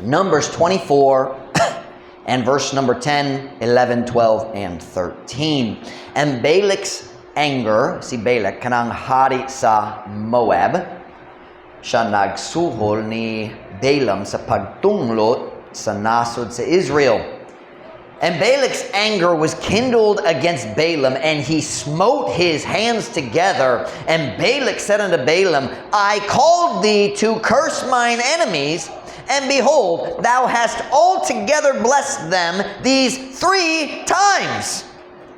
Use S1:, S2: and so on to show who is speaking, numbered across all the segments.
S1: Numbers 24 and verse number 10, 11, 12, and 13. And Balak's anger, si Balak, kanang hari sa Moab, siya nagsuhol ni Balaam sa pagtunglot sa nasod sa Israel. And Balak's anger was kindled against Balaam, and he smote his hands together. And Balak said unto Balaam, "I called thee to curse mine enemies, and behold, thou hast altogether blessed them these three times.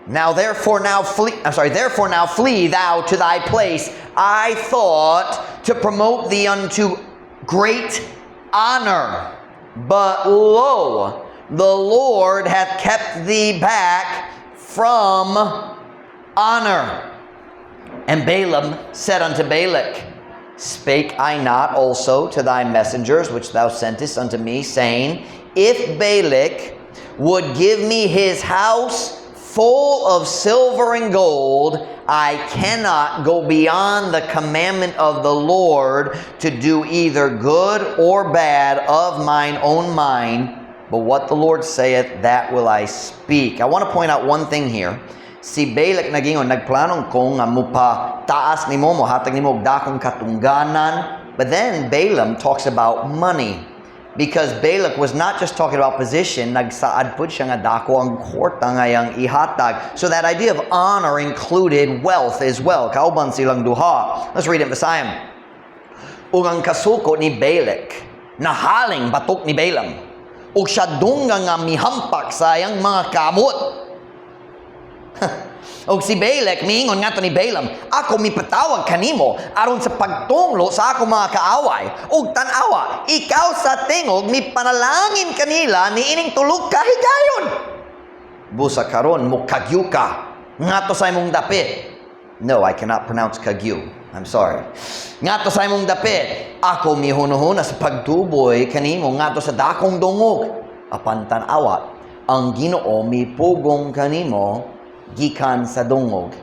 S1: Now therefore now flee, I'm sorry, therefore now flee thou to thy place. I thought to promote thee unto great honor. But lo, the Lord hath kept thee back from honor." And Balaam said unto Balak, "Spake I not also to thy messengers which thou sentest unto me, saying, 'If Balak would give me his house full of silver and gold, I cannot go beyond the commandment of the Lord to do either good or bad of mine own mind? But what the Lord saith, that will I speak.'" I want to point out one thing here. Si Balak nagingon, nagplanong ko nga mupa taas nimo, mohatag nimo og dakong katungganan. But then Balaam talks about money. Because Balak was not just talking about position, nagsaad pud siya nga dako ang kwarta nga iyang ihatag. So that idea of honor included wealth as well. Kauban silang duha. Let's read it in Visayan. Ug ang kasuko ni Balak, nahaling batok ni Balaam, ug siya dungga nga mihampak sa iyang mga kamot. Ug si Balak miingon ngadto ni Balaam, "Ako mipatawag kanimo aron sa pagtunglo sa ako mga kaaway. Ug tan-awa, ikaw sa tingog mipanalangin kanila niining tulo ka higayon. Busa karon mokagyu ka ngadto sa imong dapit." No, I cannot pronounce kagyu. I'm sorry. "Ngadto sa imong dapit, ako mihunuhuna sa pagtuboy kanimo ngadto sa dakong dungog. Apan tan-awa, ang Ginoo mipugong kanimo gikan sa dungog."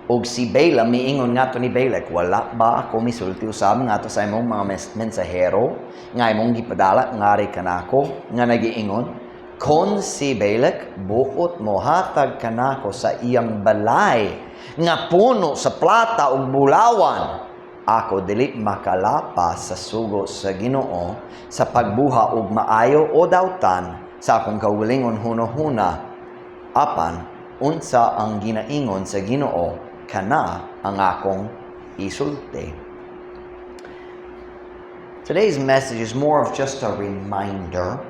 S1: Ug si Balaam miingon ngadto ni Balak, "Wala ba ako misulti usab ngadto sa imong mga mensahero nga imong gipadala ngari kanako nga nagiingon, 'Kon si Balak buot mohatag kanako sa iyang balay nga puno sa plata ug bulawan, ako dili makalapas sa sugo sa Ginoo sa pagbuhat og maayo o dautan sa akong kaugalingon hunahuna? Apan unsa ang ginaingon sa Ginoo, kana ang akong isulti.'" Today's message is more of just a reminder.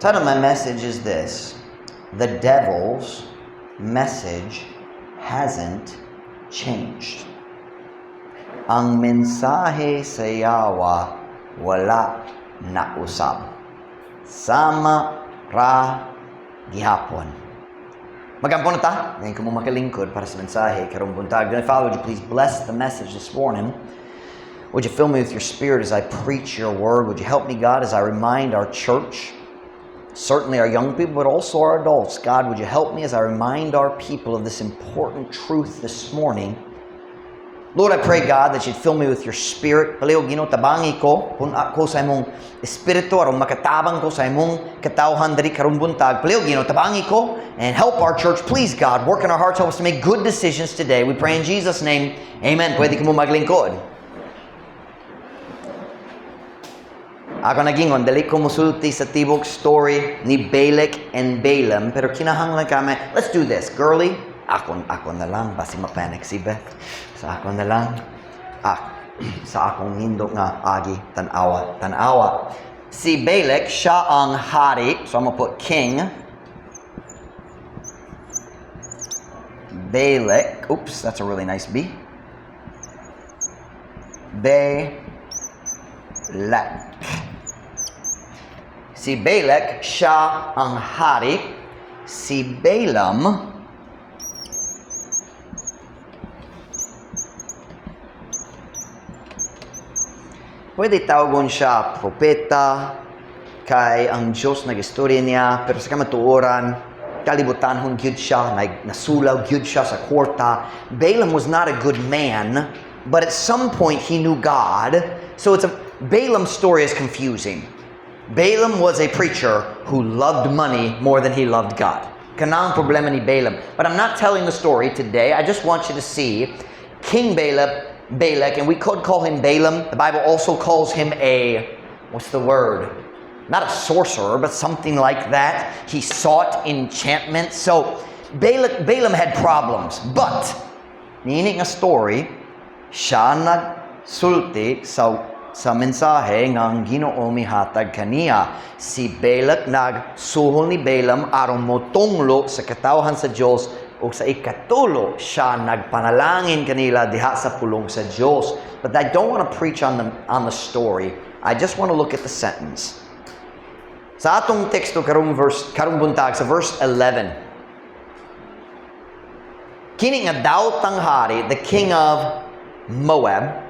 S1: The title of my message is this: "The Devil's Message Hasn't Changed." Ang mensahe sa yawa wala na usab. Sama ra gihapon. Magampo na ta. Ngayon ko mo makalingkod para sa mensahe karong buntag. Dear Father, would you please bless the message this morning? Would you fill me with your Spirit as I preach your word? Would you help me, God, as I remind our church, certainly our young people, but also our adults? God, would you help me as I remind our people of this important truth this morning? Lord, I pray, God, that you'd fill me with your Spirit. Palihog, Ginoo, tabangi ko, pun-a ko sa imong Espiritu, aron makatabang ko sa imong katawhan diri karong buntag. Palihog, Ginoo, tabangi ko, and help our church. Please, God, work in our hearts, help us to make good decisions today. We pray in Jesus' name. Amen. Pwede ka mo maglingkod. Ako nagingon, dali ko musulti sa tibok story ni Balak and Balaam, pero kinahanglan kami. Let's do this. Girly, ako na lang, basi mapanic si Beth. Sa ako na lang. Ah, sa akong nindot nga agi, tanawa, tanawa. Si Balak, siya ang hari. So I'm gonna put King. Balak. Oops, that's a really nice B. Balak. Si Balak, siya ang hari. Si Balaam, pwede tawagon siya propeta, kay ang Diyos nag-istorya niya, pero sa kamatuoran, kalibutan gyud siya, nasulaw gyud siya sa kwarta. Balaam was not a good man, but at some point he knew God. So it's a Balaam's story is confusing. Balaam was a preacher who loved money more than he loved God. Kanang problema ni Balaam. But I'm not telling the story today. I just want you to see King Balak, and we could call him Balaam. The Bible also calls him a, what's the word? Not a sorcerer, but something like that. He sought enchantment. So Balaam had problems. But, niini nga story, siya nagsulti sa mensahe nga ang Ginoo mihatag kaniya. Si Balak nagsuhol ni Balaam aron motunglo sa katawhan sa Dios ug sa ikatulo siya nagpanalangin kanila diha sa pulong sa Dios. But I don't want to preach on the story. I just want to look at the sentence. Sa atong teksto karong verse karong buntag sa verse 11. Kini nga daotang hari, the king of Moab,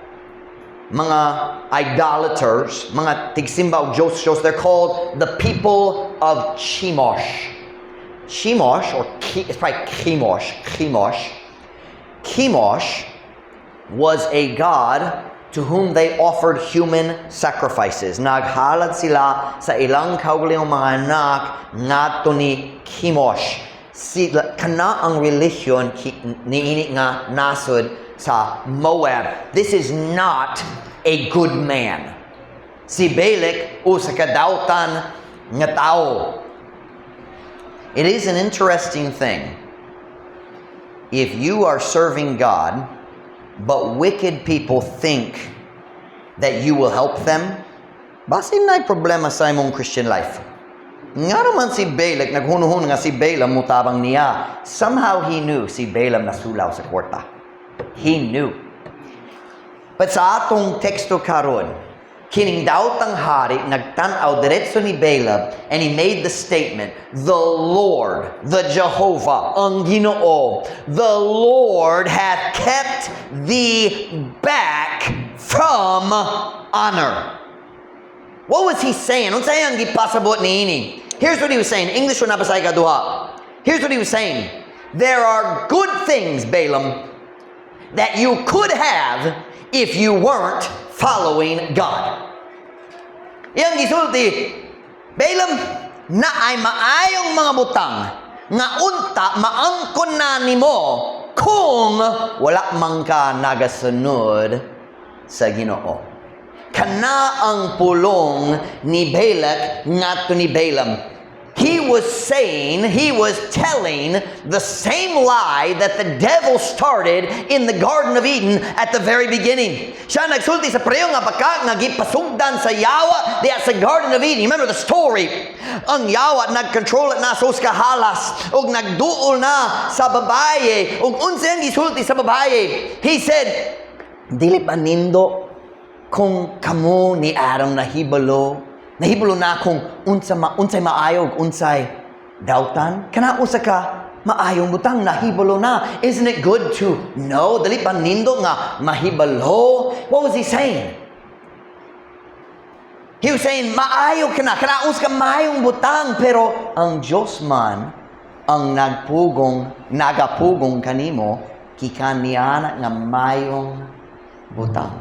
S1: mga idolaters, mga tigsimba og Diyos Diyos, they're called the people of Chemosh. Chemosh, or it's probably Chemosh, Chemosh. Chemosh was a god to whom they offered human sacrifices. Naghalad sila sa ilang kaugalingong mga anak ngadto ni Chemosh. Sila, kana ang relihiyon niini nga nasod sa Moab. This is not a good man. Si Balak usa ka dautan nga tao. It is an interesting thing. If you are serving God, but wicked people think that you will help them, basin na problema sa imong Christian life. Nga naman si Balak, naghunuhon nga si Balaam mutabang niya. Somehow he knew si Balaam nasulaw sa kwarta. He knew. But sa atong teksto karon, kining daotang hari nagtan-aw diretso ni Balaam and he made the statement, "The Lord, the Jehovah, ang Ginoo, the Lord hath kept thee back from honor." What was he saying? Unsa iyang gipasabot niini? Here's what he was saying. English na basay kaduha. Here's what he was saying. "There are good things, Balaam, that you could have if you weren't following God." Iyang gisulti, "Balaam, naay maayong mga butang nga unta maangkon na nimo kung wala man ka nagasunod sa Ginoo." Kana ang pulong ni Balak ngadto ni Balaam. He was saying, he was telling the same lie that the devil started in the Garden of Eden at the very beginning. Siya nagsulti sa pareho nga baka nga gipasugdan sa yawa diya sa Garden of Eden. Remember the story? Ang yawa nagkontrol na sa usa ka halas ug nagduol na sa babaye ug unsa ang gisulti sa babaye? He said, "Dili ba nindo kung kamo ni Adam nahibalo na kung unsa ma, unsay maayo ug unsay dautan? Kana usa ka maayong butang, nahibalo na. Isn't it good to know? Dili ba nindo nga mahibalo?" What was he saying? He was saying, "Maayo ka na, kana usa ka maayong butang, pero ang Diyos man ang nagpugong, nagapugong kanimo gikan niana nga maayong butang."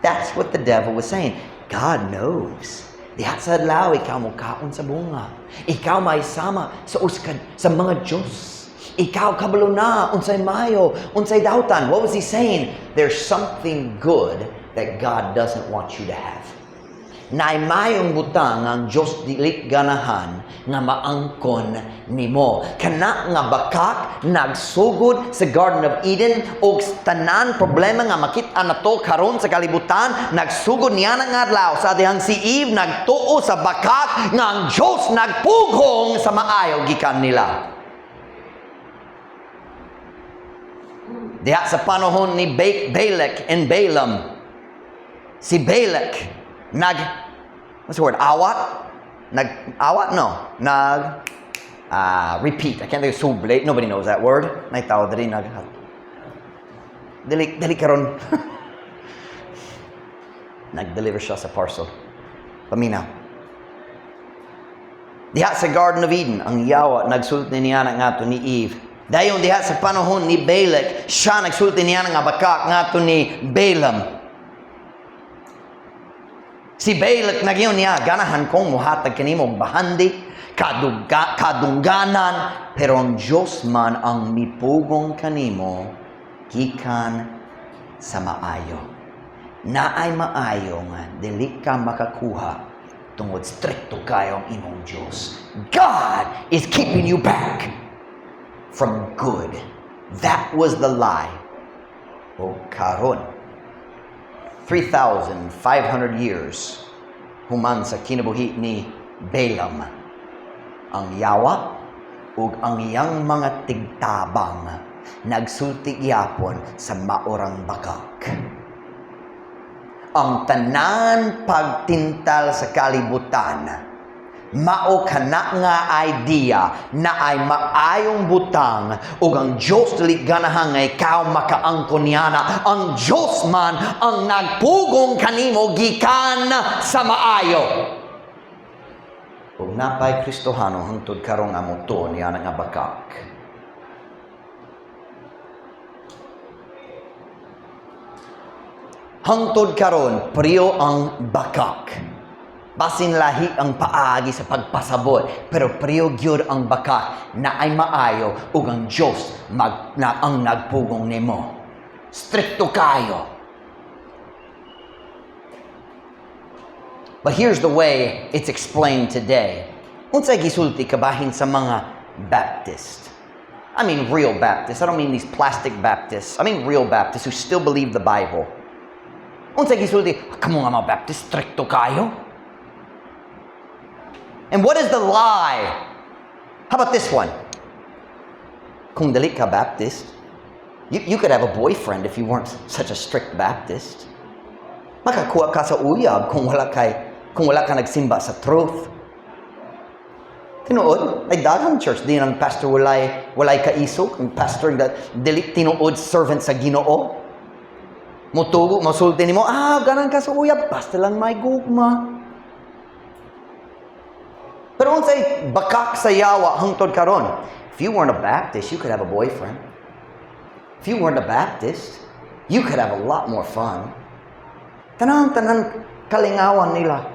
S1: That's what the devil was saying. "God knows. Diha sa adlaw, ikaw mo kaon sa bunga. Ikaw may sama sa usa ka, sa mga Diyos. Ikaw kabalo na unsay maayo, unsay dautan." What was he saying? "There's something good that God doesn't want you to have. Naay maayong butang ang Diyos dili ganahan nga maangkon nimo." Kana nga bakak nagsugod sa Garden of Eden ug tanan problema nga makita nato karon sa kalibutan nagsugod niya nga adlaw sa dihang si Eve nagtuo sa bakak nga ang Diyos nagpugong sa maayo gikan nila. Diha sa panahon ni Balak and Balaam, si Balak nag, what's the word? Awat? Nag awat? No. Nag repeat. I can't think of suble. Nobody knows that word. May tao diri nag dili dili karon. Nag-deliver siya sa parcel. Paminaw. Diha sa Garden of Eden, ang yawa nagsulti niya na ngadto ni Eve. Dayon diha sa panahon ni Balak, siya nagsulti niya nga bakak ngadto ni Balaam. Si Balak nag-ingon niya, "Ganahan kong muhatag kanimo og bahandi, kadungganan, pero ang Diyos man ang mipugong kanimo gikan sa maayo." Naay maayo nga dili ka makakuha tungod strikto kayo ang imong Diyos. God is keeping you back from good. That was the lie. O karon, 3,500 years human sa kinabuhi ni Balaam, ang yawa ug ang iyang mga tigtabang nagsulti gyapon sa maorang bakak. Ang tanan pagtintal sa kalibutan, mao kana nga idea na ay maayong butang ug ang Dios dili ganahan nga ikaw makaangkon niana. Ang Dios man ang nagpugong kanimo gikan sa maayo. Ug napay Kristohano hangtod karon nga motuo niana nga bakak. Hangtod karon priyo ang bakak. Basin lahi ang paagi sa pagpasabot, pero priyo gyud ang bakak na ay maayo ug ang Dios na ang nagpugong nimo. Strikto kayo. But here's the way it's explained today. Unsay gisulti kabahin sa mga Baptist? I mean real Baptists. I don't mean these plastic Baptists. I mean real Baptists who still believe the Bible. Unsay gisulti? "Kamo nga mga Baptist, strikto kayo." And what is the lie? How about this one? Kung dili ka Baptist, you could have a boyfriend if you weren't such a strict Baptist. Makakuha ka sa uyab kung wala ka nagsimba sa truth. Tinuod, ay daghang church din ang pastor walay kaisog, ang pastor that dili tinuod servant sa Ginoo. Mutugo, mosulti nimo, "Ganan ka sa uyab, basta lang may gugma." Pero unsay bakak sa yawa hangtod karon? If you weren't a Baptist, you could have a boyfriend. If you weren't a Baptist, you could have a lot more fun. Tanan-tanan kalingawan nila.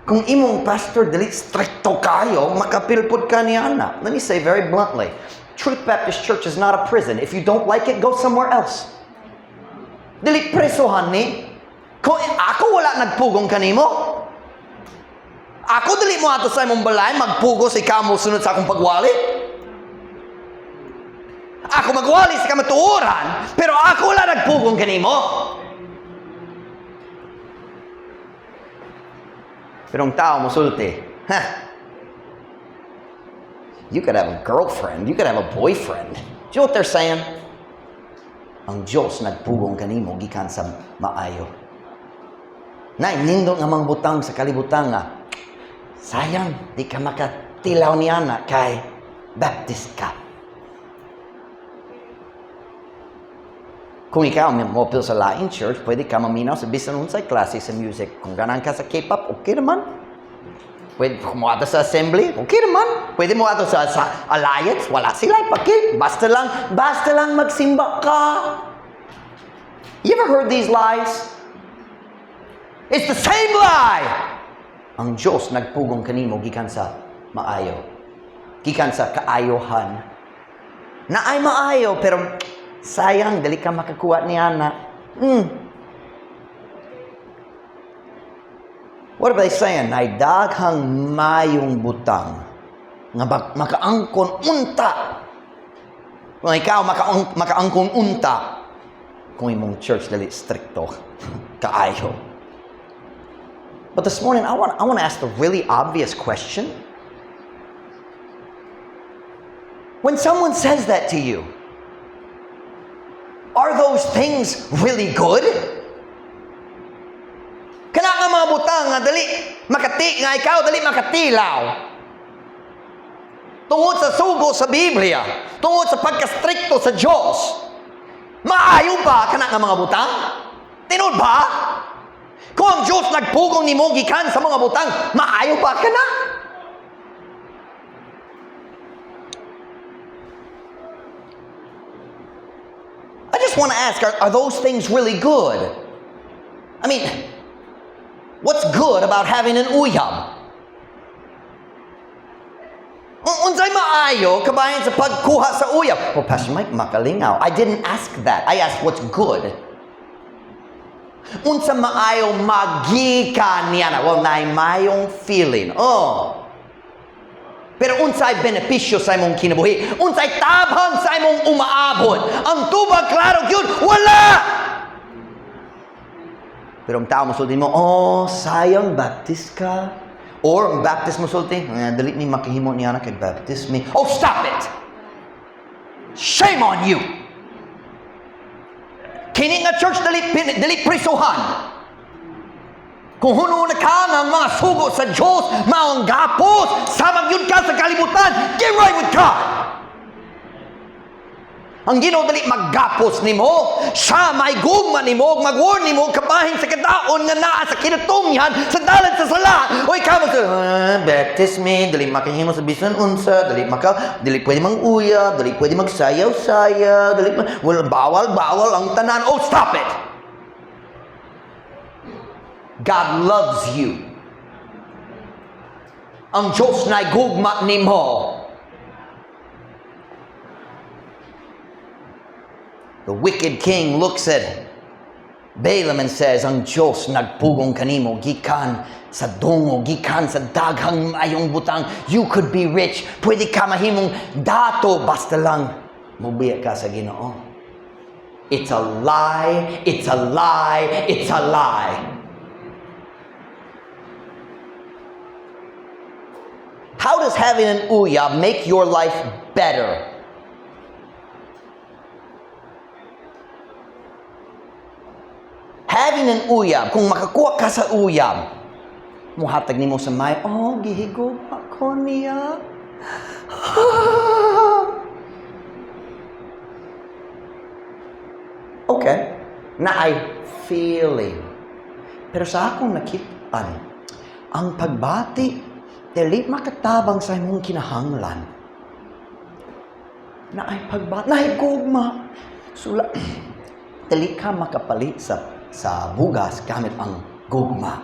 S1: Kung imong pastor dili strikto kayo, makapilpod ka niya na. Let me say very bluntly, Truth Baptist Church is not a prison. If you don't like it, go somewhere else. Dili presohan ni. Kung ako wala nagpugong kanimo, ako dili mo ato sa imong balay magpugos, ikaw mo sunod sa akong pagwali. Ako magwali sa kamatuoran, pero ako wala nagpugong kanimo. Pero ang tao mosulti, "Ha, you could have a girlfriend, you could have a boyfriend." Do you know what they're saying? Ang Diyos nagpugong kanimo gikan sa maayo. Nay, nindot nga mga butang sa kalibutan nga, sayang, di ka makatilaw niya na kay Baptist ka. Kung ikaw may mopil sa laing church, pwede ka maminaw sa bisan unsay klase sa music. Kung ganahan ka sa K-pop, okay naman. Pwede mo ato sa assembly, okay naman. Pwede mo ato sa Alliance, wala sila paki. Basta lang magsimba ka. You ever heard these lies? It's the same lie! Ang Diyos nagpugong kanimo gikan sa maayo. Gikan sa kaayohan. Na ay maayo, pero sayang, dili ka makakuha niya na. What are they saying? Nay daghang mayong butang nga makaangkon unta. Kung ikaw makaangkon unta, kung imong church dili strikto kaayo. But this morning, I want to ask the really obvious question. When someone says that to you, are those things really good? Kana nga mga butang nga dali makati nga ikaw dali makatilaw. Tungod sa sugo sa Biblia, tungod sa pagkastrikto sa Dios, maayo ba kana nga mga butang? Tinuod ba? Kung ang Diyos nagpugong nimo gikan sa mga butang, maayo ba kana? I just want to ask, are those things really good? I mean, What's good about having an uyab? Unsay maayo kabahin sa pagkuha sa uyab? "Well, Pastor Mike, makalingaw." I didn't ask that. I asked what's good. Unsa maayo magikan niya na? Well, naay maayong feeling. Oh. Pero unsay benepisyo sa imong kinabuhi? Unsay tabang sa imong umaabot? Ang tubag klaro gyud, wala! Pero ang tao mosulti mo, "Oh, sayang, Baptist ka." Or ang Baptist mosulti, "Eh, dili mi makahimo niya na kay Baptist mi." Oh, stop it! Shame on you! Kini nga church dili prisuhan. Kung huno na ka ng mga sugo sa Diyos, mao ang gapos, sama gyud ka sa kalibutan, get right with God! Ang Ginoo dili maggapos nimo. Siya may gugma nimo, mag-warn nimo kabahin sa kadaon nga naa sa kinatungyan sa dalan sa sala. Oy, kamo sa Baptist mi, dili makahimo sa bisan unsa, dili pwede mang-uyab, dili pwede magsayaw-sayaw, dili well, bawal bawal ang tanan. Oh, stop it. God loves you. Ang Diyos na gugma nimo. The wicked king looks at Balaam and says, "Ang Diyos nagpugong kanimo gikan sa dungo, gikan sa daghang mayong butang. You could be rich. Pwede ka mahimong dato basta lang mubiya ka sa Ginoo." It's a lie, it's a lie, it's a lie. How does having an uyab make your life better? Having an uyab, kung makakuha ka sa uyab, muhatag nimo sa may, "Oh, gihigugma ko niya." Okay, naay feeling. Pero sa akong nakitaan, ang pagbati, dili makatabang sa imong kinahanglan. Naay pagbati, naay gugma. Sula, dili ka makapalit sa bugas gamit ang gugma.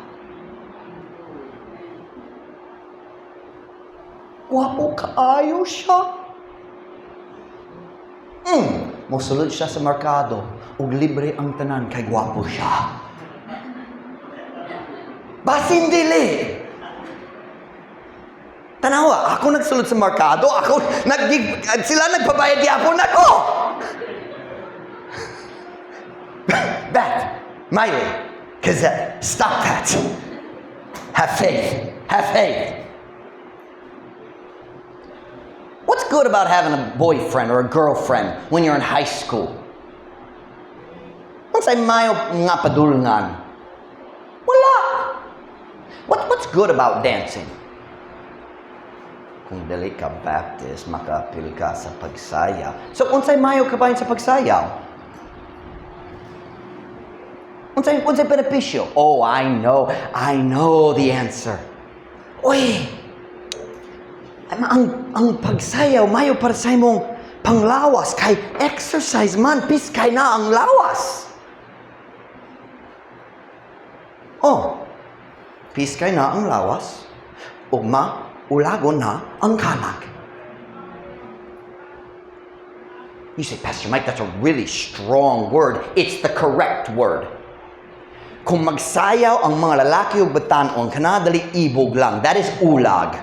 S1: Gwapo kaayo siya. Mosulod siya sa merkado ug libre ang tanan kay gwapo siya. Basin dili. Tanawa, ako nagsulod sa merkado, ako nag sila nagpabayad gyapon nako. Beth, Miley, Kazette, stop that. Have faith. Have faith. What's good about having a boyfriend or a girlfriend when you're in high school? Unsay mayo nga padulngan? Wala. What's good about dancing? Kung dili ka Baptist, makaapil ka sa pagsayaw. So, unsay mayo kabahin sa pagsayaw? Unsay benepisyo? Oh, I know. I know the answer. Uy, ang pagsayaw, mayo para sa imong panglawas, kay exercise man, piskay na ang lawas. Oh, piskay na ang lawas, ug maulagon na ang kalag. You say, "Pastor Mike, that's a really strong word." It's the correct word. Kung magsayaw ang mga lalaki ug batan-on, kanadali ibog lang. That is ulag.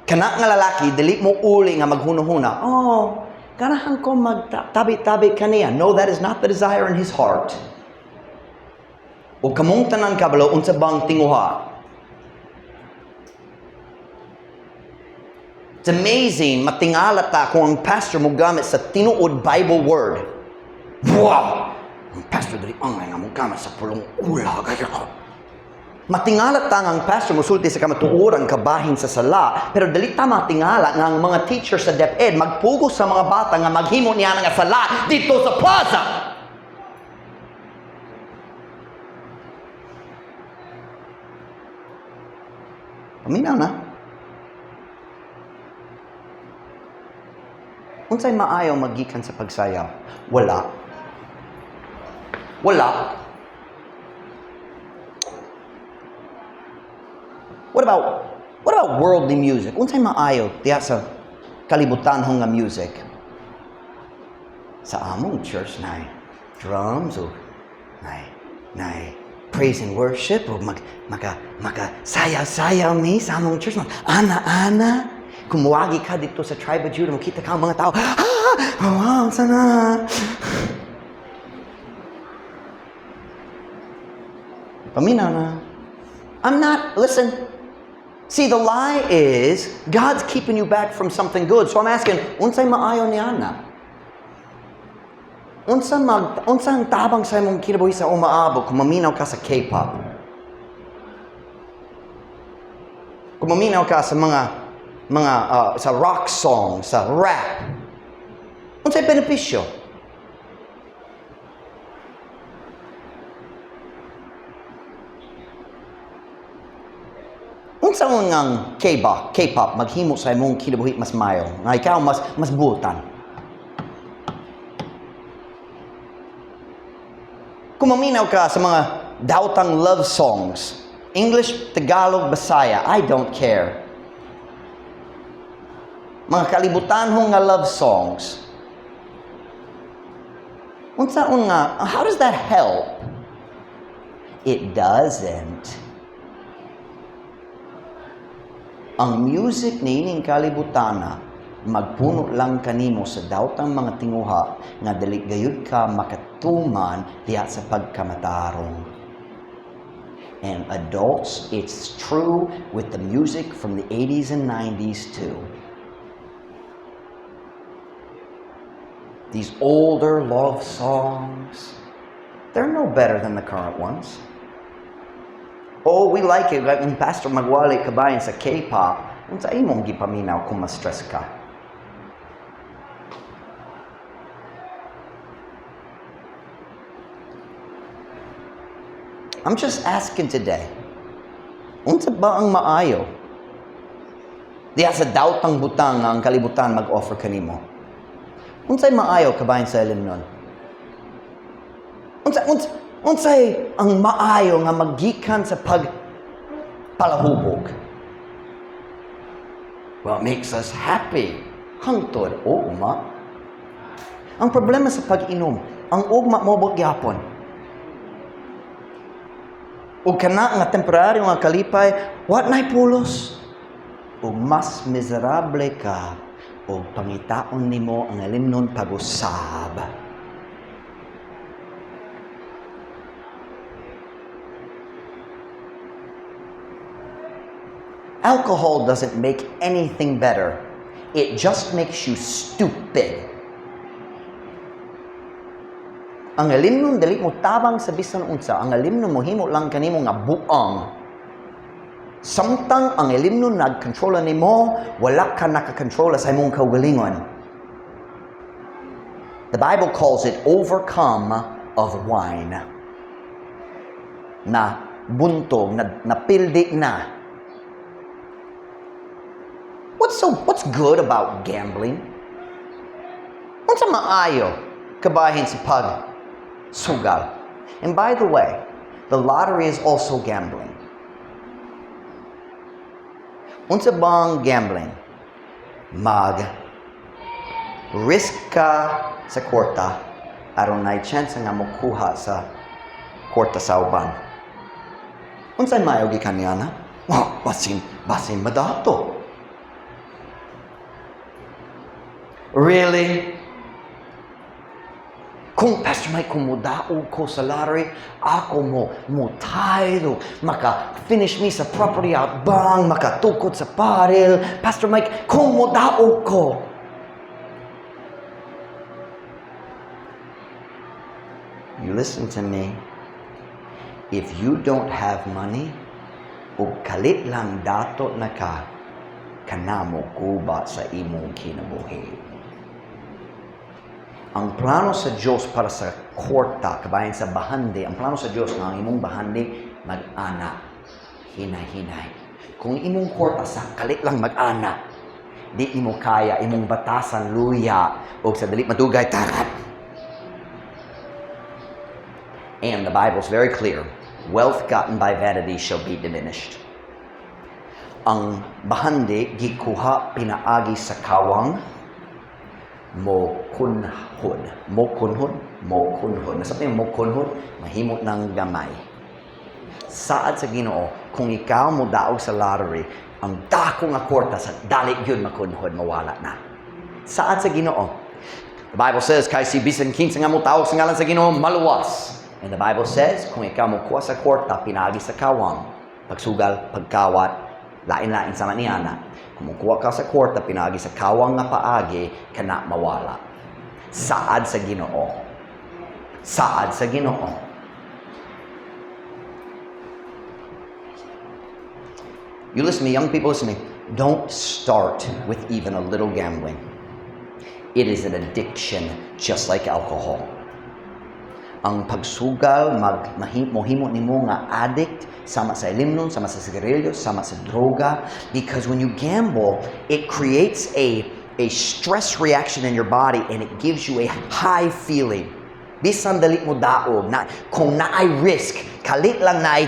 S1: Kana nga lalaki, dili mo uli nga maghunuhuna. "Oh, ganahan ko magtabi-tabi kaniya." No, that is not the desire in his heart. O kamong tanan kabalo, unsa bang tinguha? It's amazing, matingala ta kung ang pastor mo gamit sa tinuod Bible word. Wow! Ang pastor dili angay nga mo gamit sa pulong ulag. Matingala ta nga ang pastor mosulti sa kamatuoran kabahin sa sala, pero dili ta matingala nga ang mga teacher sa DepEd magpugos sa mga bata nga maghimo niya nga sala dito sa plaza. Paminaw na. Unsay maayo magikan sa pagsayaw? Wala. Wala. What about worldly music? Unsay maayo diha sa kalibutan nga music? Sa among church na drums o na praise and worship o mag maka maka sayaw-sayaw mi sa among church, mag ana-ana. Kung muagi ka dito sa Tribe of Judah, makita ka ang mga tao, "Ah, wow, sana." Paminaw na. I'm not, listen. See, the lie is God's keeping you back from something good. So I'm asking, unsay maayo niana? Unsa ang tabang sa imong kinabuhi sa umaabot kung maminaw ka sa K-pop? Kung maminaw ka sa mga sa rock song, sa rap. Unsay benepisyo? Unsa ang K-pop maghimo sa imong kinabuhi mas mayo? Nga ikaw mas buotan. Kung maminaw ka sa mga daotang love songs, English, Tagalog, Bisaya, I don't care. Mga kalibutanhong nga love songs. Unsa nga, how does that help? It doesn't. Ang music niining kalibutana magpuno lang kanimo sa daotang mga tinguha nga dili gayud ka makatuman diha sa pagkamatarong. And adults, it's true with the music from the 80s and 90s too. These older love songs, they're no better than the current ones. Oh, we like it. Like, when Pastor magwali kabayan sa K-pop, unsa imong gipaminaw kung ma-stress ka? I'm just asking today. Unsa ba ang maayo diha sa daotang butang nga ang kalibutan mag-offer kanimo? Unsay maayo kabahin sa ilimnon? Unsay ang maayo nga magikan sa pag palahubog? Well, it makes us happy. Hangtod, oo ma. Ang problema sa pag-inom, ang ugma mo gyapon. Ug kana nga temporaryo nga kalipay, wa nay pulos. Ug mas miserable ka ug pangitaon nimo ang ilimnon pag-usab. Alcohol doesn't make anything better. It just makes you stupid. Ang ilimnon dili mo tabang sa bisan unsa. Ang ilimnon mohimo lang kanimo nga buang. Samtang ang ilimnon nagkontrola nimo, wala ka nakakontrola sa imong kaugalingon. The Bible calls it overcome of wine. Na buntog, na napildi na. What's good about gambling? Unsa maayo kabahin sa pag sugal? And by the way, the lottery is also gambling. Unsa bang gambling? Mag risk ka sa kwarta aron nay chance nga mokuha sa kwarta sa uban. Unsay maayo gikan niana? Wow, basin madato. Really? Kung Pastor Mike, kung modaog ko sa lottery, ako mo tithe, maka finish me sa property out bang, makatukod sa paril. Pastor Mike, kung modaog ko. You listen to me. If you don't have money, ug kalit lang dato na ka, kanamo guba sa imong kinabuhi. Ang plano sa Diyos para sa kwarta, kabayan sa bahandi, ang plano sa Diyos nga ang imong bahandi mag-ana, hinay-hinay. Kung imong kwarta sa kalit lang mag-ana, di imo kaya, imong batasan luya, o sa dili madugay, tarat. And the Bible's very clear. Wealth gotten by vanity shall be diminished. Ang bahandi gikuha pinaagi sa kawang, mo kunhod. Mo kunhod? Mo kunhod. Nasa mo kunhod? Mahimot ng gamay. Saad sa Ginoo, kung ikaw mo daog sa lottery, ang dako nga kwarta sa dali gyud makunhod, mawala na. Saad sa Ginoo. The Bible says, kay si bisan kinsa nga motawag sa ngalan sa Ginoo, maluwas. And the Bible says, kung ikaw mo kuha sa kwarta, pinaagi sa kawang, pagsugal, pagkawat, lain-lain sama ni ana. Kung mukuha ka sa kwarta, pinaagi sa kawang nga paagi, kana mawala. Saad sa Ginoo. Saad sa Ginoo. You listen to me, young people, listen to me. Don't start with even a little gambling. It is an addiction, just like alcohol. Ang pagsugal, mag, mohimo nimo nga addict, sama sa ilimnon, sama sa sigarilyo, sama sa droga. Because when you gamble, it creates a stress reaction in your body and it gives you a high feeling. Bisan dali mo daog, na, kung naay risk, kalit lang naay,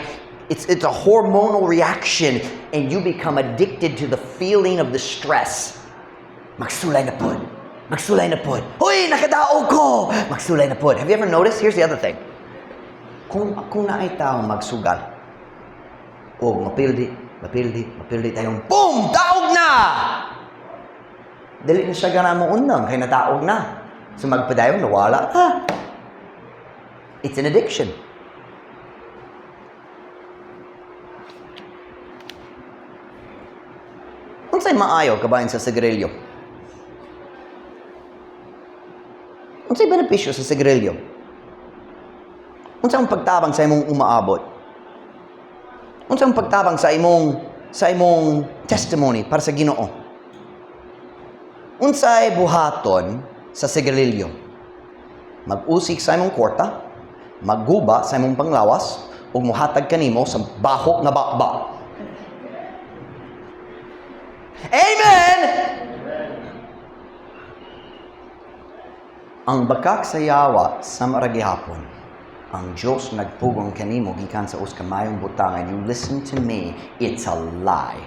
S1: it's a hormonal reaction and you become addicted to the feeling of the stress. Magsulay na pud. Magsulay na pud. Hoy, nakadaog ko! Magsulay na pud. Have you ever noticed? Here's the other thing. Kung naay tao magsugal, o mapildi, mapildi, mapildi tayong, boom! Daog na! Dili na siya gana mo unang, kay nadaog na. So magpadayon, nawala. Ha? It's an addiction. Unsay maayo kabahin sa sigarilyo? Unsay benepisyo sa sigarilyo? Unsa ang pagtabang sa imong umaabot? Unsa ang pagtabang sa imong testimony para sa Ginoo? Unsay buhaton sa sigarilyo? Mag-usik sa imong kwarta, magguba sa imong panglawas, ug muhatag kanimo sa baho nga baba. Amen! Ang bakak sa yawa sa maragihapon, ang Diyos nagpugong kanimo gikan sa usa ka maayong butang, and you listen to me, it's a lie.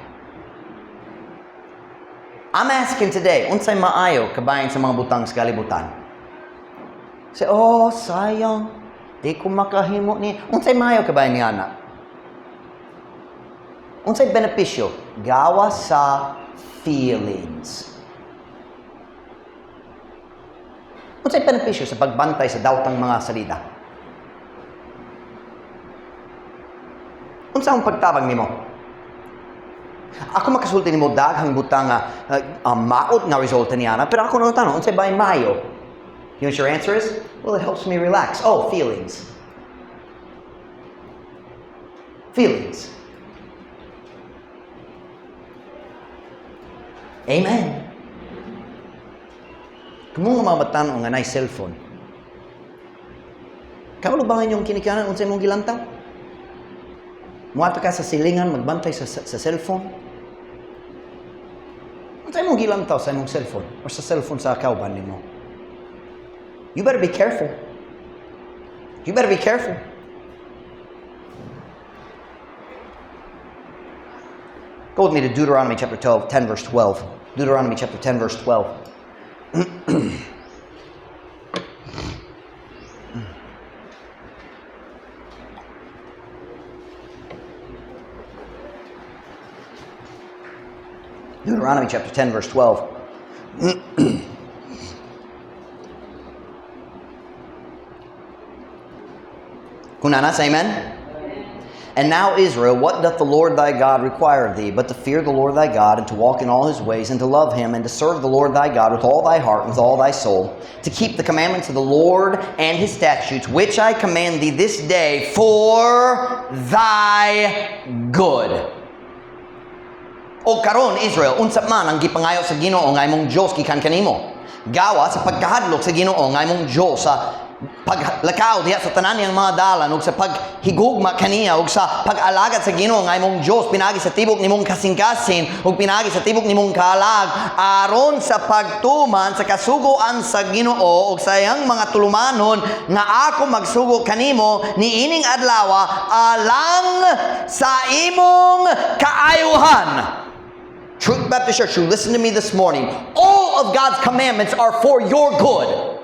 S1: I'm asking today, unsay maayo kabahin sa mga butang sa kalibutan? Say, "Oh, sayang, di ko makahimo ni." Unsay maayo kabahin ni ana? Unsay benepisyo? Gawa sa feelings. Unsay benepisyo sa pagbantay sa dawtang mga salida? Unsa ang pagtabang nimo? Ako makasulti nimo daghang butang nga maot nga resulta niya, pero ako nang tanong, unsay ba maayo? You know what your answer is? "Well, it helps me relax." Oh, feelings. Feelings. Amen. Kung mga mabatan nga naay cellphone, kabalo ba inyong kinikanan unsay imong gilantaw? Muadto ka sa silingan, magbantay sa cellphone. Unsay imong gilantaw sa imong cellphone or sa cellphone sa kauban nimo? You better be careful. You better be careful. Go with me to Deuteronomy chapter 12, 10 verse 12. Deuteronomy chapter 10 verse 12. Deuteronomy chapter 10 verse 12. Kung naa na, say amen. "And now, Israel, what doth the Lord thy God require of thee, but to fear the Lord thy God, and to walk in all his ways, and to love him, and to serve the Lord thy God with all thy heart and with all thy soul, to keep the commandments of the Lord and his statutes, which I command thee this day for thy good." O karon, Israel, unsa man ang gipangayo sa Ginoo nga imong Dios gikan kanimo? Gawa sa pagkahadlok sa Ginoo nga imong Dios, sa paglakaw diha sa tanan niyang mga dalan, ug sa paghigugma kaniya, ug sa pag-alagad sa Ginoo nga imong Dios pinaagi sa tibok nimong kasing-kasing ug pinaagi sa tibok nimong kalag, aron sa pagtuman sa kasugoan sa Ginoo ug sa iyang mga tulumanon nga ako magsugo kanimo niining adlaw, alang sa imong kaayuhan. Truth Baptist Church, you listen to me this morning. All of God's commandments are for your good.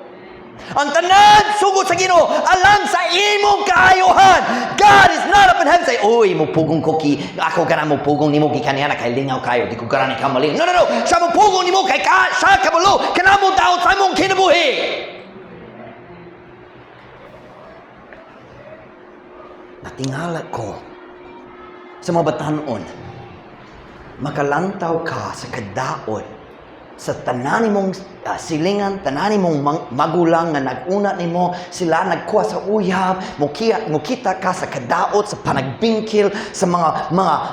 S1: Ang tanan sugo sa Ginoo alang sa imong kaayohan. God is not up in heaven say, "Uy, mupugong ko ki, ako gana mupugong nimo gikan niana kay lingaw kayo, di ko gana ikaw malingaw." No. Siya mupugong nimo kay ka, siya kabalo kana mo daot sa imong kinabuhi. Natingala ko sa mga batanon, makalantaw ka sa kadaot sa tanan nimong silingan, tanan nimong magulang nga nag-una nimo, sila nagkuha sa uyab, mukita ka sa kadaot, sa panagbingkil, sa mga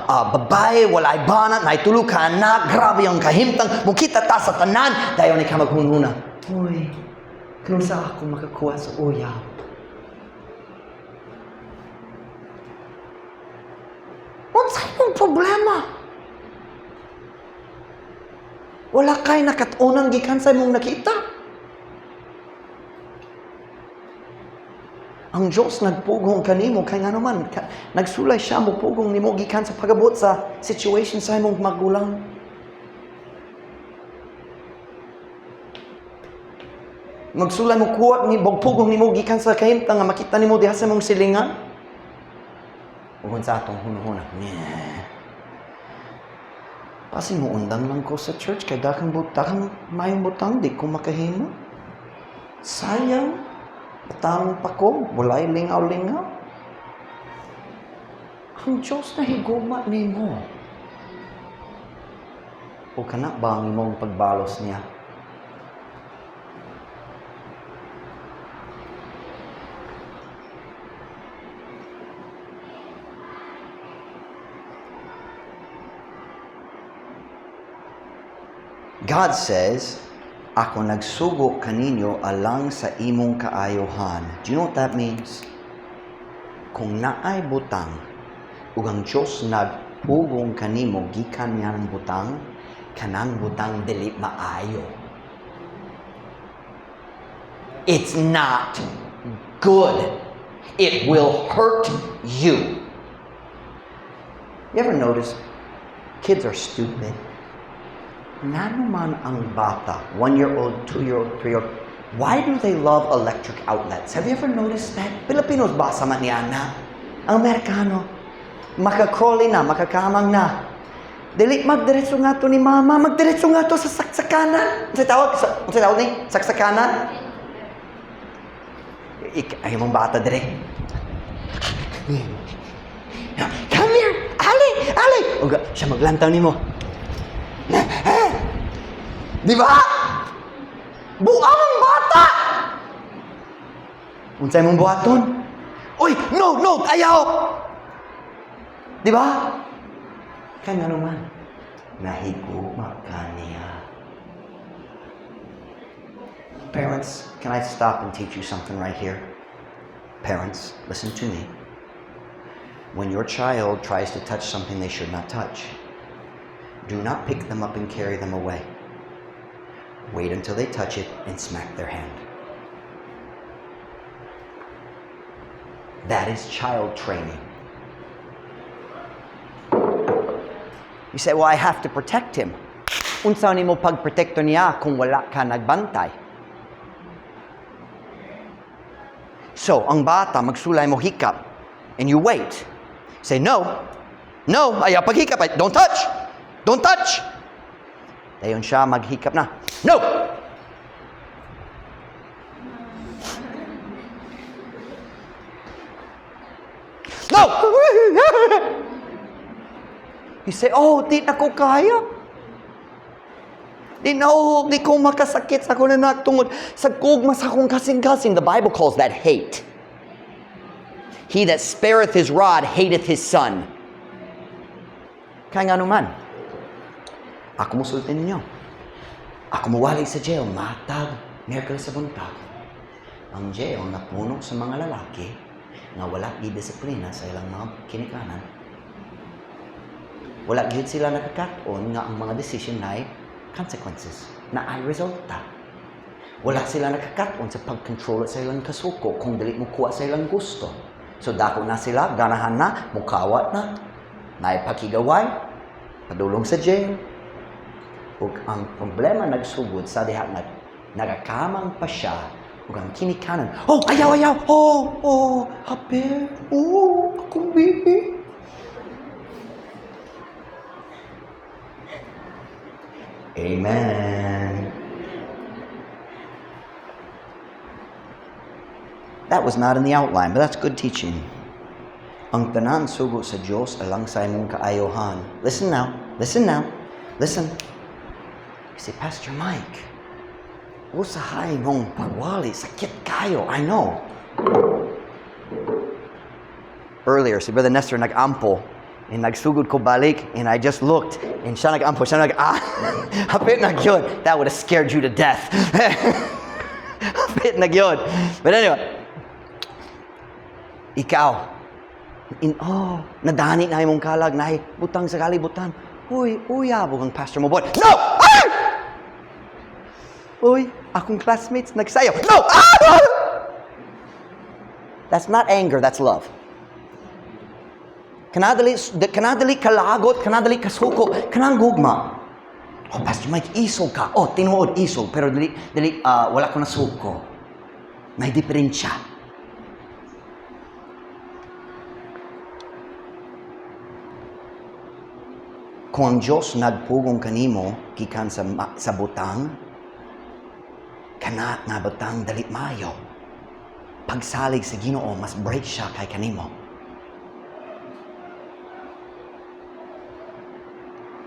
S1: babae, walay bana, naitulo ka anak, grabe ang kahimtang, mukita ta sa tanan, dayon ikaw maghunhuna. "Uy, kung sa ako makakuha sa uyab?" Unsa imong problema? Wala kay nakat-onan gikan sa imong nakita. Ang Diyos nagpugong kanimo kay ngano man ka, nagsulay siya mo pugong nimo gikan sa pagabot sa situation sa imong magulang. Magsulay mo kuha ni pugong nimo gikan sa kahimtang nga makita nimo diha sa imong silingan. Ug sa atong hunahuna, "Meh. Basin mo undang lang ko sa church kay daghang butang, mayong butang di ko makahimo. Sayang, batanon pa ko, walay lingaw-lingaw." Ang Diyos na higugma nimo. O kana ba ang imong pagbalos niya? God says, "Ako nagsugo kaninyo alang sa imong kaayohan." Do you know what that means? Kung naay butang, ug ang Diyos nagpugong kanimo gikan niya ng butang, kanang butang dili maayo. It's not good. It will hurt you. You ever notice kids are stupid? Ngano man ang bata, 1-year-old, 2-year-old, 3-year-old, why do they love electric outlets? Have you ever noticed that? Filipinos basa man niya na. Ang Amerikano, maka-crawling na, makakamang na. Dili magdiretso nga to ni mama, magdiretso nga to sa saksakanan. Unsay tawag? Unsay tawag ni? Saksakanan? Ay mong bata dire. "Come here! Ali! Ali!" Uga, siya maglantaw nimo. Di ba? Buang ang bata! Unsay mong buhaton? "Uy, no, no, ayaw!" Di ba? Kaya nga naman, nahigugma ka niya. Parents, can I stop and teach you something right here? Parents, listen to me. When your child tries to touch something they should not touch, do not pick them up and carry them away. Wait until they touch it and smack their hand. That is child training. You say, "Well, I have to protect him." Unsa nimo pagprotekto niya kung wala ka nagbantay? So, ang bata, magsulay mo hikap, and you wait. Say, No, ayaw paghikap, don't touch, don't touch." Dayon siya maghikap na. "No! No!" You say, "Oh, di na ko kaya. Di na, oh, di ko makasakit sa akong anak tungod sa gugma sa akong kasing-kasing." The Bible calls that hate. He that spareth his rod hateth his son. Kaya nga naman, ako musulti ninyo. Ako muwali sa jail, matag, Miyerkules sa buntag. Ang jail napuno sa mga lalaki nga wala gidisiplina sa ilang mga kinikanan. Wala gyud sila nakakaton nga ang mga decision na consequences, na ay resulta. Wala sila nakakaton sa pag-control sa ilang kasuko kung dili mo kuha sa ilang gusto. So dako na sila, ganahan na, mukawat na, naipakigaway, padulong sa jail. Ug ang problema nagsugod sa diha nga nagakamang pa siya ug ang kinikanan, "Oh, ayaw, ayaw, oh, happy, oh, akong baby." Amen. That was not in the outline, but that's good teaching. Ang tanan sugo sa Diyos alang sa imong kaayohan. Listen now. Listen now. Listen. You say, "Pastor Mike, usahay mong pagwali, sakit kayo." I know. Earlier, si Brother Nestor nag-ampo, and nagsugod ko balik, and I just looked, and siya nag-ampo, siya nag, ah, hapit na gyud. That would have scared you to death. Hapit na gyud. But anyway, ikaw, in, oh, nadani na imong kalag, na butang sa kalibutan. Uy, uyab ang pastor mo, boy. No! Ah! Uy, akong classmates nagsayaw. No! Ah! That's not anger, that's love. Kanadali kalagot, kanadali kasuko, kanang gugma. "Oh, Pastor Mike, isog ka." Oh, tinuod, isog. Pero dili, dili, wala ko nasuko. May diferensya. Kung ang Diyos nagpugong kanimo gikan sa butang, kana nga butang dali mayo. Pagsalig sa Ginoo, mas bright siya kay kanimo.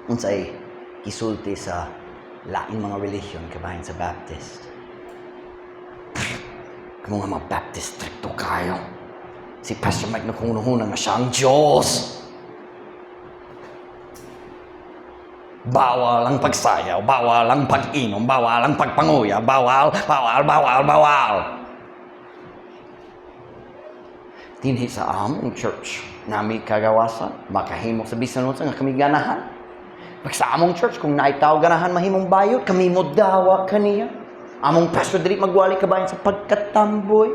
S1: Unsay gisulti sa laing mga relihiyon kabahin sa Baptist? "Kamo nga mga Baptist, strikto kayo. Si Pastor Mike naghunahuna nga siya ang Diyos. Bawal ang pagsayaw, bawal ang pag-inom, bawal ang pagpanguya, bawal, bawal, bawal, bawal." Dinhi sa among church, nami kagawasan, makahimo sa bisan unsa nga kami ganahan. Pag sa among church, kung naay tao ganahan mahimong bayot, kami mo dawa kaniya. Among pastor dili magwali kabahin sa pagkatamboy.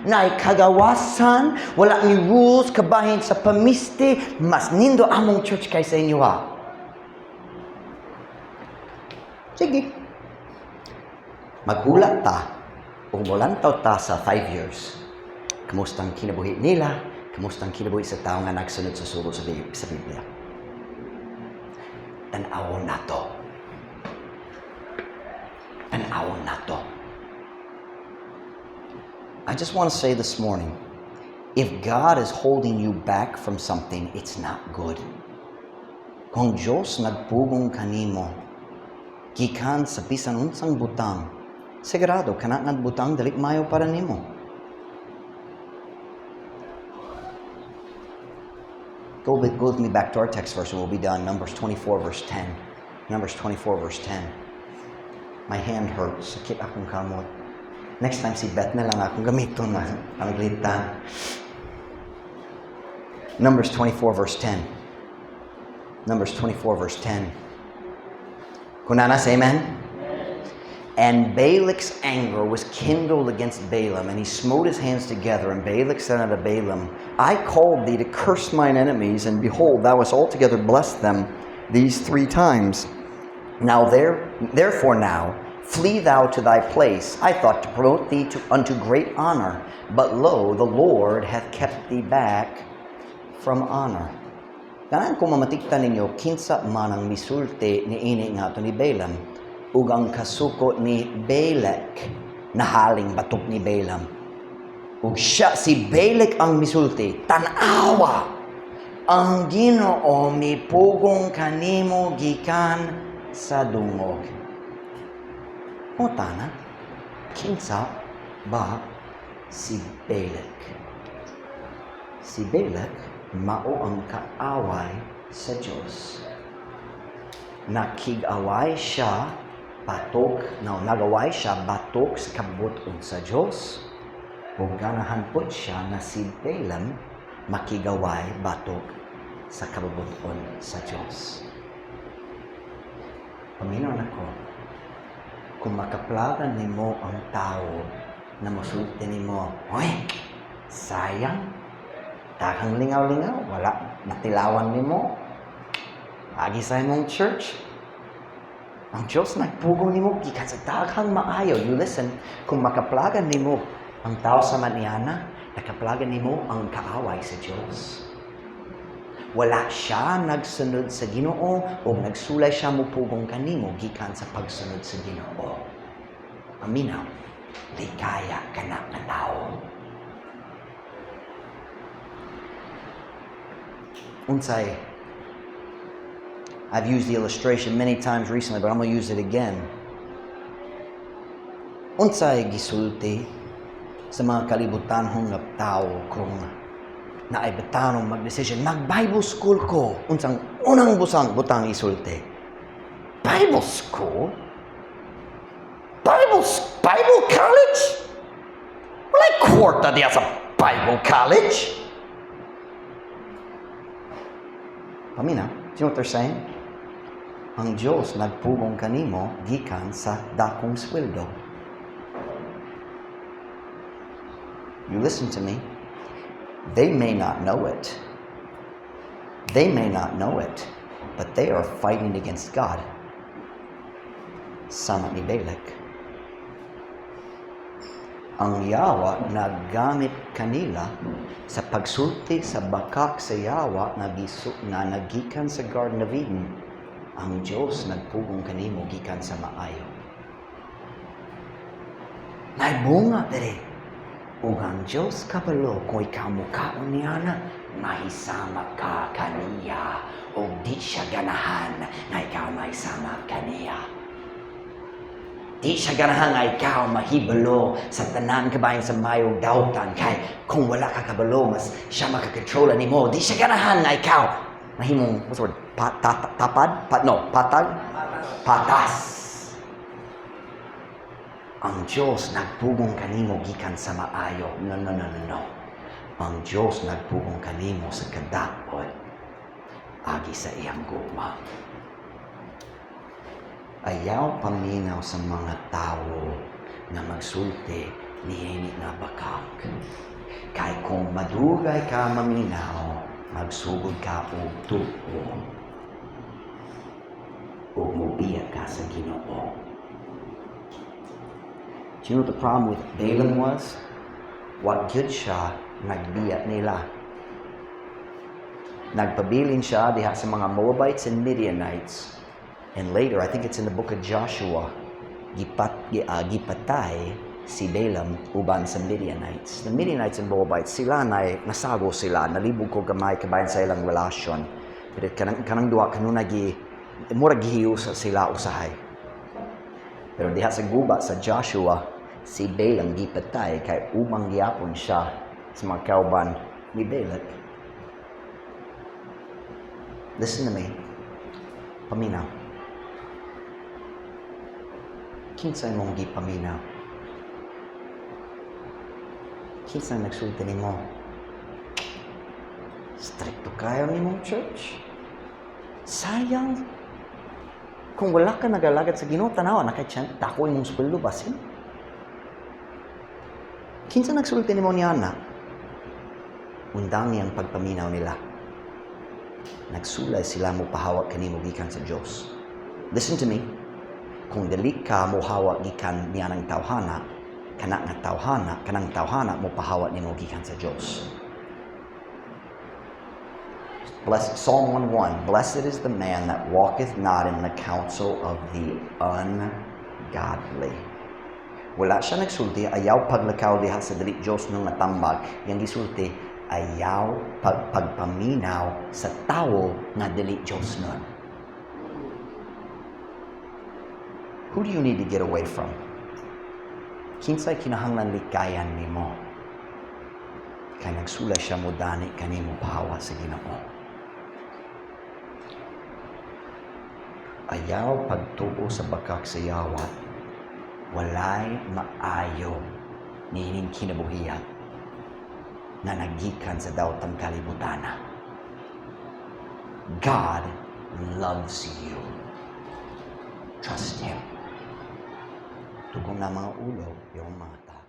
S1: Naay kagawasan, wala ni rules kabahin sa pamisti, mas nindo among church kaysa inyo ha. Sige. Maghulat ta, o molantaw ta sa 5 years. Kamusta ang kinabuhi nila, kamusta ang kinabuhi sa tao nga nagsunod sa sugo sa Biblia. Tan-awon nato. Tan-awon nato. I just want to say this morning, if God is holding you back from something, it's not good. Kung Diyos nagpugong kanimo, gikan sa bisan unsang butang, sigurado kana nga butang dili mayo para nimo. Go with me back to our text verse and we'll be done. Numbers 24 verse 10. Numbers 24 verse 10. My hand hurts. Sakit akong kamot. Next time si Beth na lang akong gamiton na panglitan. Numbers 24 verse 10. Numbers 24 verse 10. Kunana, say amen. And Balak's anger was kindled against Balaam, and he smote his hands together. And Balak said unto Balaam, "I called thee to curse mine enemies, and behold, thou hast altogether blessed them these three times. Now therefore now, flee thou to thy place. I thought to promote thee unto great honor, but lo, the Lord hath kept thee back from honor." Ganahan ko mamatiktan ninyo kinsa man ang misulti ni ini nga ato ni Balaam ug ang kasuko ni Balak nahaling batok ni Balaam. Ug siya si Balak ang misulti, "Tan-awa, ang Ginoo mipugong kanimo gikan sa dungog." Mutana, kinsa ba si Balak? Si Balak mao ang kaaway sa Diyos. Nakig-away siya batok, no, nagaway siya batok sa kabubut-on sa Diyos. Ug ganahan pod siya nga si Balaam makigaway batok sa kabubut-on sa Diyos. Paminaw nako, kung makaplagan nimo ang tao na mosulti nimo, "Hoy, sayang, daghang lingaw-lingaw, wala natilawan nimo, agi sa imong church." Ang Diyos nagpugong nimo gikan sa daghang maayo. You listen, kung makaplagan nimo ang tao sama niana, nakaplagan nimo ang kaaway sa Diyos. Wala siya nagsunod sa Ginoo o nagsulay siya mupugong kanimo gikan sa pagsunod sa Ginoo. Paminaw, likaya kana nga tao. Unsay, I've used the illustration many times recently, but I'm going to use it again. Unsay gisulti sa mga kalibutanhong nga tao kung naay batanong magdesisyon, mag-Bible school ko? Unsang unang busang butang isulti? Bible school? Bible college? Walay kwarta diya sa Bible college. Paminaw, do you know what they're saying? Ang Diyos nagpugong kanimo gikan sa dakong sweldo. You listen to me. They may not know it. They may not know it, but they are fighting against God. Sama ni Balak. Ang yawa naggamit kanila sa pagsulti sa bakak sa yawa nga nagikan sa Garden of Eden. Ang Diyos nagpugong kanimo gikan sa maayo. May bunga diri. Ug ang Diyos kabalo kung ikaw mukaon niana, mahisama ka kaniya. Ug di siya ganahan nga ikaw mahisama kaniya. Di siya ganahan nga ikaw mahibalo sa tanan kabahin sa mayog dautan. Kay kung wala ka kabalo, mas siya makakontrola nimo. Di siya ganahan nga ikaw mahimong, what's the word? Tapad? No, patag? Patas. Ang Diyos nagpugong kanimo gikan sa maayo. No, no, no, no, no. Ang Diyos nagpugong kanimo sa kadaot agi sa iyang gugma. Ayaw paminaw sa mga tao nga magsulti niini nga bakak. Kay kung madugay ka maminaw, magsugod ka og tuo. Ug mobiya ka sa Ginoo. Do you know what the problem with Balaam was? Wa gyud siya nagbiya nila. Nagpabilin siya diha sa mga Moabites and Midianites. And later, I think it's in the book of Joshua, gipatay si Balaam uban sa Midianites. The Midianites and Moabites, sila na nasago sila, nalibog ko gamay kabayan sa ilang relasyon. Pero kanang duha kanunay murag gihiusa sila usahay. Pero diha sa guba sa Joshua, si Balaam gipatay kay umang gihapon siya sa mga kauban ni Balak. Listen to me. Paminaw. Kinsa imong gipaminaw? Kinsa nagsulti nimo? Strikto kayo nimong church? Sayang. Kung wala ka nagalagad sa Ginoo, tanawa na kay tiyan, dako imong sweldo basin. Kinsa nagsulti nimo niana? Undangi ang pagpaminaw nila. Nagsulay sila mo pahawak kanimo gikan sa Dios. Listen to me. Kung dili ka mohawa gikan niya ng tawhana, kana nga tawhana, kanang tawhana mo pahawa nimo gikan sa Dios. Blessed, Psalm 1:1, blessed is the man that walketh not in the counsel of the ungodly. Wala siya nagsulti, ayaw paglakaw diha sa dili Dios nung natambag. Yang gisulti, ayaw pagpaminaw sa tawo nga dili Dios nun. Who do you need to get away from? Kinsay kinahanglan likayan nimo? Kay nagsulay siya mo dani kanimo pahawa sa Ginoo. Ayaw pagtuo sa bakak sa yawa, walay maayo niining kinabuhiya nga nagikan sa daotang kalibutana. God loves you. Trust Him. Tugong na mga ulo, yung mga tao.